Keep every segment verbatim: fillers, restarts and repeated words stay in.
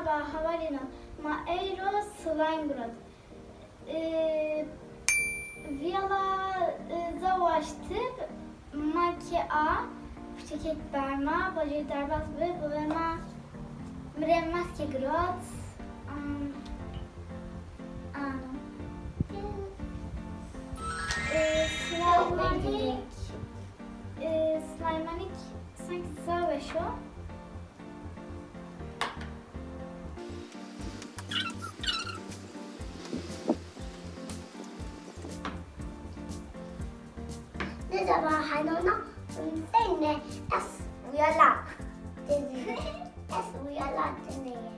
Merhaba, hevalîno. Ma eyro slime girot. Ee, viyala, e, zawaştir ma ke a, fişekek berma, bacê derbas bi, bi ma mirê maske girot. Am, ano. Ee, slime'anik, ee, slime'anik sanki zaweş o. Ne zaman hanona sene es uyala. Dedi. Es uyala deneye.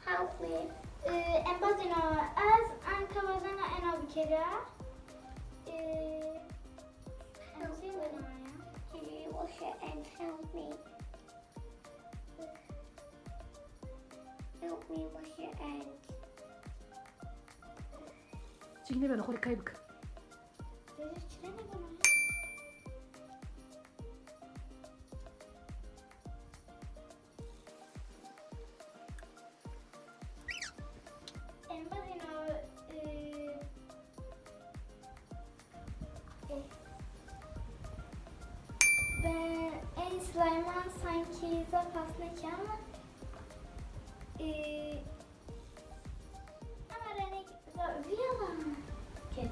Help me. Ee, em bazîna ez anka wazena ena bikere. Ee, em çê wena ya? Can you wash your hands? Help me. Help me wash your hands. Çîk nêbene, xwe kay bike. Çile nêbene ya. Em bazîna, e, e, ben en slime'an sanki zaf hasne ki ama, e, ama renek zaf, viyala. Okey.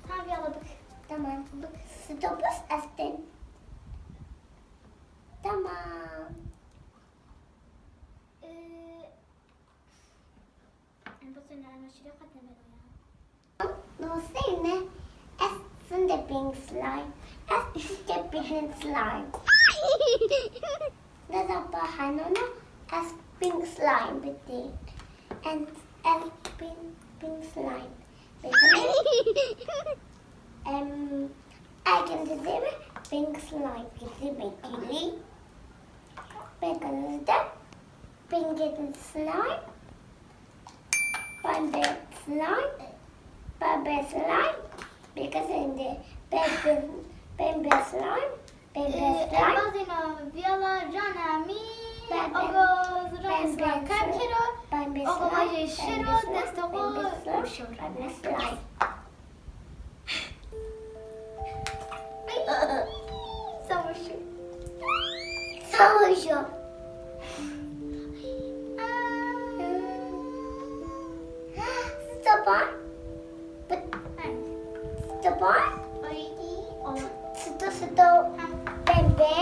Ha, viyala bik. Tamam, bik. Stopus estin. Tamam. Ee, em bazîna ena çile qet nemeno ya. Nasıl ne? Es sinde pink slime. Es işte pink slime. Ne da bahanona es pink slime bitti. And es pink, pink slime. Bitti. Em, I can do pink slime. Bitti, bitti. Because the pink slime, pembe slime, pembe slime, because in the pembe, pembe slime, pembe slime. Ee, bazîna viyala cana mi, pembe, ogo zira pembe slime kam kero, pembe ogo slime, baje şero, pembe slime, desto pembe slime, pembe slime. Savaşo. Savaşo. Stop. Stop. Stop, stop. Bebe.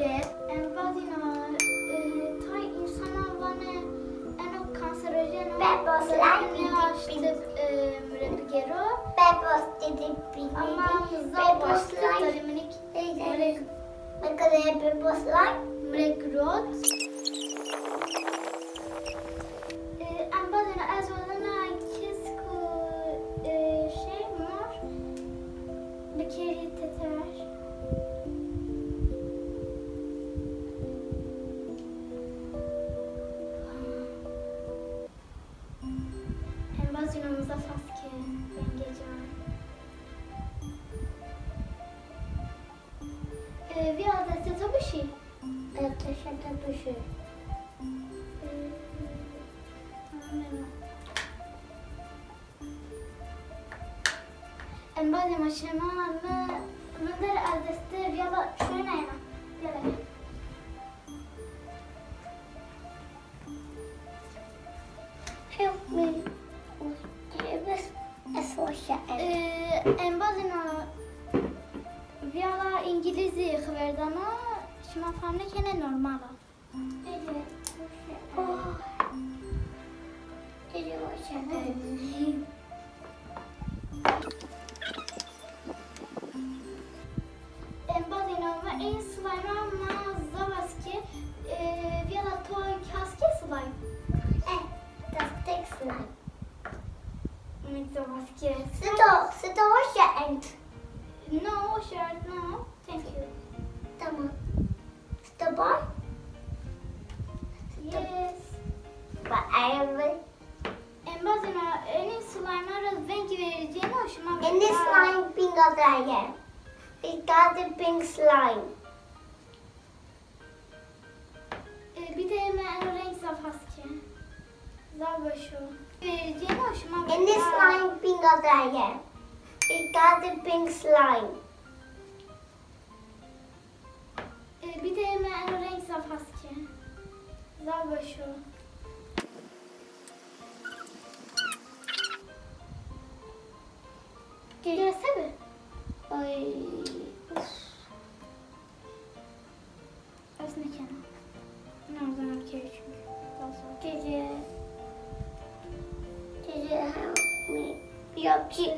Yes. Em bazîna, e, tay insana vane eno kanserojeno. Bebos, like, ne aştı, e, mire bigero. Bebos dedi. Ama zaf başta talimlik. Mire girot. Ee, em bazîna ez wazena kes ku, e, şey mor bikêrî teter. Em bazîna min zaf hez dike rengê can. Ee, vî adetê to bişî? Ee, teşe te bişî. Ee, em bazê maşema min, min der adetê vî ada şoyna ena. Gel. Help me. Bes ez weşe em. Ee, em bazîna viyala îngilîzî xeber dana, şima fam nekene normal a. Ece, weşe em. Oh. Ece, weşe em. Em bazîna me ê slime'a me zaf hez ke, e, viyala to hez ke slime? Eh, das tek slime. Mit zaf hez ke. Sito, sito wash your hand. No, wash your hand, no. Thank you. Tamam. Stop. Yes. But I will Em bazîna enê slime'a re vengî verî diyeno, şima Ini slime pinga daye. Ich hatte pink slime. Ee, bir de me eno renk zaf hes ke. Zaf baş o. Ee, Cemo, şima Ini slime pinga daye. Ich hatte pink slime. Ee, bir de me eno renk zaf hes ke. Zaf baş o. Gelse be. Ay. Uf. Ez nekena. Ne zaman ki çünkü. Gece. Gece. Yok ki.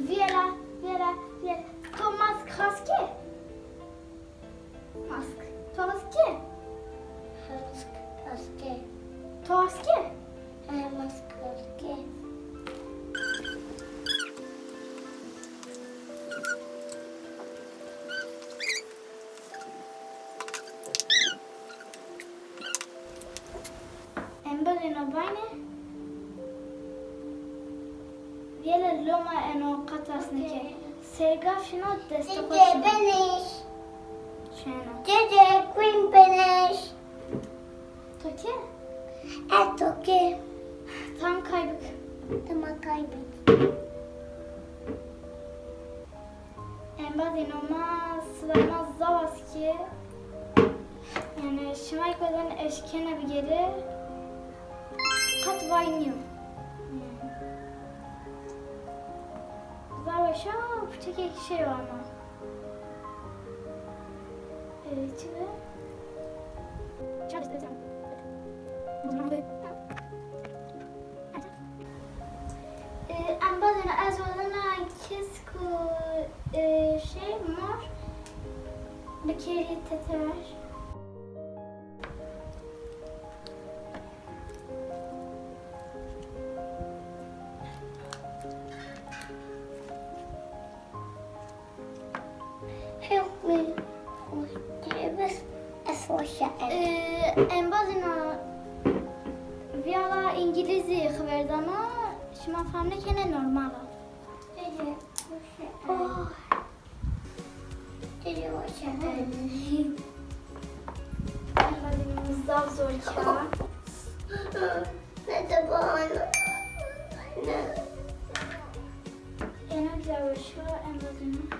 Viera, Viera, Viera. To mask hes ke? Mask. To hes ke? Mask, maske. To hes ke? He, mask, maske. Em bigrin o bayne. Viyele loma eno qet hes neke. Sergav şino deste xwe şino. Beniş. Şeno. Dede, queen beniş. To ke? E to ke? Tam kaybik. Tam kaybik. Em badê noma sibema zaf hes ke. Yani şima yek bedin eşkene bigere. Qet vay niyo. Yani. Zaf weşa piçekek şey o ama. Ee, çi be? Ee, em badin ez wadana kes ku, ee, şey mor bi kêrî tetewer. Help me. Bes ez weşa em. Ee, em bazina viyala îngilîzî xeber dana, şima fam nekene normal a. Tede weşa em. Oh. Tede weşa em. Em bazina zaf zor ka. Ne de bana. Ne. Ena güzel weşa em bazina.